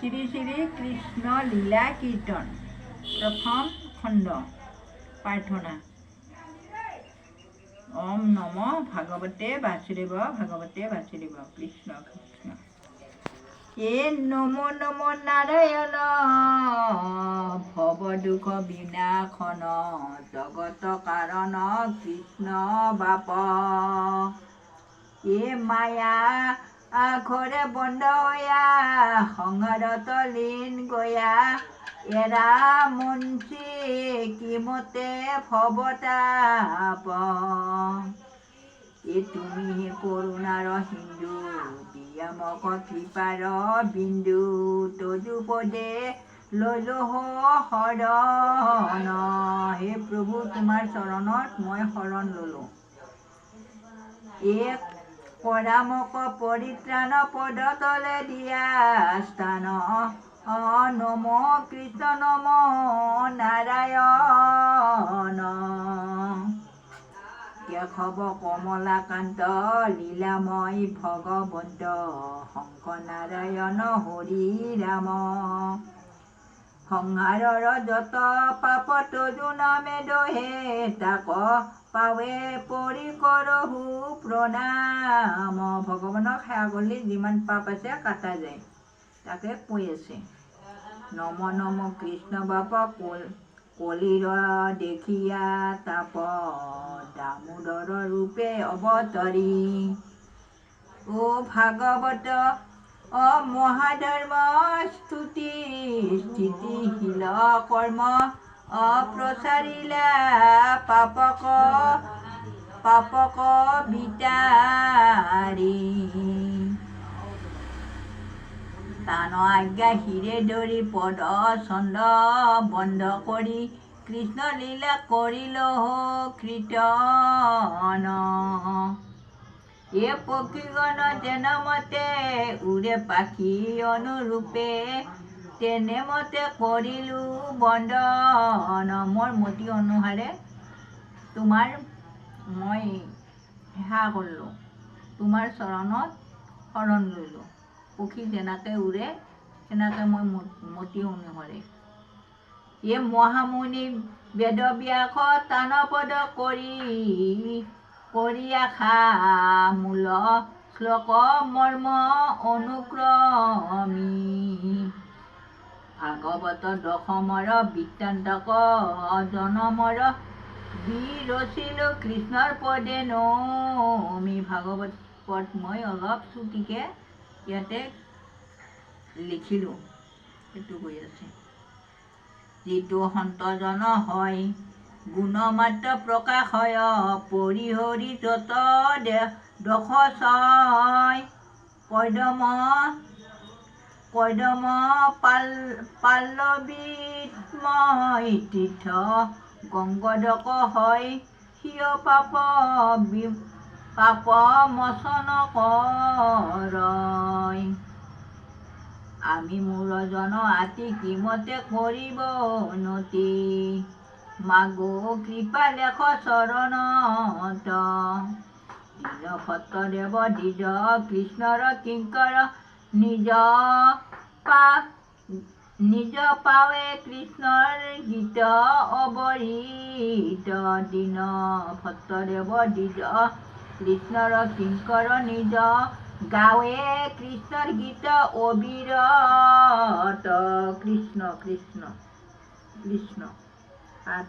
শ্ৰী শ্ৰী কৃষ্ণ লীলা কীৰ্তন, প্ৰথম খণ্ড, প্ৰাৰ্থনা। ওম নম ভগৱতে বাসুদেৱ ভগৱতে বাসুদেৱ। কৃষ্ণ কৃষ্ণ। এ নমো নমো নাৰায়ণ, ভৱ দুখ বিনাশন, জগত কাৰণ কৃষ্ণ বাপ। এ মায়া ঘৰে বন্ধ হয়া, সংহাৰত লীন গয়া, এৰা মুন্সি কিমতে ভৱতাপ। এ তুমি কৰুণাৰ সিন্ধু, দিয়া মোক কৃপাৰ বিন্দু, তজু পদে লৈলো শৰণ। হে প্ৰভু, তোমাৰ চৰণত মই শৰণ ললো। এক কৰা মোক পৰিত্ৰাণ, পদ তলে দিয়া স্থান। নম কৃষ্ণ, নম নাৰায়ণ। কেশৱ কমলাকান্ত, লীলাময় ভগৱন্ত, শংখ নাৰায়ণ হৰি ৰাম। সংসাৰৰ যত পাপ তজু নামে দহে, তাক পাৱে পৰি কৰহু প্ৰণাম। ভগৱানক সেৱা কৰিলে যিমান পাপ আছে কাটা যায়, তাকে কৈ আছে। নম নম কৃষ্ণ বাপ, কলিৰ দেখিয়া তাপ, দামোদৰ ৰূপে অৱতৰি। অ ভাগৱত অ মহাধৰ্ম, স্তুতি স্থিতিশীল কৰ্ম, অপ্ৰচাৰিলা পাপক পাপক বিতাৰি। তান আজ্ঞা শিৰে ধৰি, পদ চন্দ বন্ধ কৰি, কৃষ্ণ লীলা কৰিল কীৰ্তন। এ পক্ষীগণ যেন মতে উৰে পাখি অনুৰূপে, তেনে মতে কৰিলো বন্দন। মোৰ মতি অনুসাৰে তোমাৰ মই সেৱা কৰিলোঁ, তোমাৰ চৰণত শৰণ ল'লোঁ। পক্ষী যেনেকৈ উৰে, তেনেকৈ মই মতি অনুসৰে। এ মহামুনি বেদব্যাস তান পদ কৰি কৰি আশা, মূল শ্লোক মৰ্ম অনুক্ৰমী। ভাগৱত দশমৰ বৃত্তান্তক জনমৰ বিৰচিলো কৃষ্ণৰ পদে নমি। ভাগৱত পদ মই অলপ চুটিকে ইয়াতে লিখিলোঁ, সেইটো কৈ আছে। যিটো সন্তজন হয়, গুণমাত্ৰ প্ৰকাশ হয়, পৰিহৰি যত দোষ ছয়। কদম কদম পাল্লৱীময় তীৰ্থ গংগোদক হয়, সিয় পাপ পাপ মোচন কৰয়। আমি মূঢ়জন আতি কিমতে কৰিব নতি, মাগো কৃপা লেখ চৰণত। দীন ভট্টদেৱ দ্বিজ কৃষ্ণৰ কিংকৰ, নিজ পাৱে কৃষ্ণৰ গীত অৱহিত। দীন ভট্টদেৱ দ্বিজ কৃষ্ণৰ কিংকৰ, নিজ গাৱে কৃষ্ণৰ গীত অবিৰত। কৃষ্ণ কৃষ্ণ কৃষ্ণ। সাত।